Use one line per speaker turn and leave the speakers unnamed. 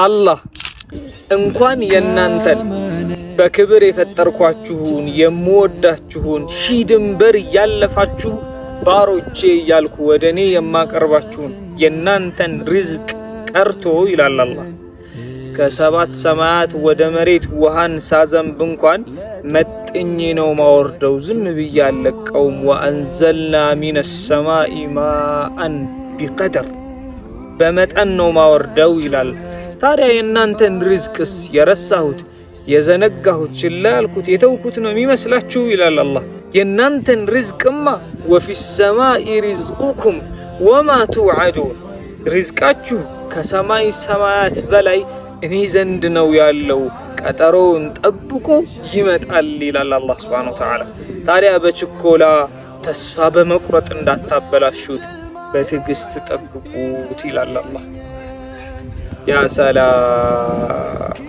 አላህ እንኳን የእናንተን በክብር የፈጠርኳችሁን የምወዳችሁን ሺህ ድንበር እያለፋችሁ ባሮቼ እያልኩ ወደ እኔ የማቀርባችሁን የእናንተን ሪዝቅ ቀርቶ ይላል አላህ፣ ከሰባት ሰማያት ወደ መሬት ውሃን ሳዘንብ እንኳን መጥኜ ነው ማወርደው፣ ዝም ብዬ አልለቀውም። وأنزلنا من السماء ماء بقدر፣ በመጠን ነው ማወርደው ይላል። ታዲያ የእናንተን ሪዝቅስ የረሳሁት፣ የዘነጋሁት፣ ችላ ያልኩት፣ የተውኩት ነው የሚመስላችሁ? ይላል አላህ። የእናንተን ሪዝቅማ وفي السماء رزقكم وما توعدون፣ ሪዝቃችሁ ከሰማይ ሰማያት በላይ እኔ ዘንድ ነው ያለው፣ ቀጠሮውን ጠብቆ ይመጣል ይላል አላህ سبحانه وتعالى። ታዲያ በችኮላ ተስፋ በመቁረጥ እንዳታበላሹት፣ በትዕግስት ጠብቁት ይላል አላህ። يا سلام!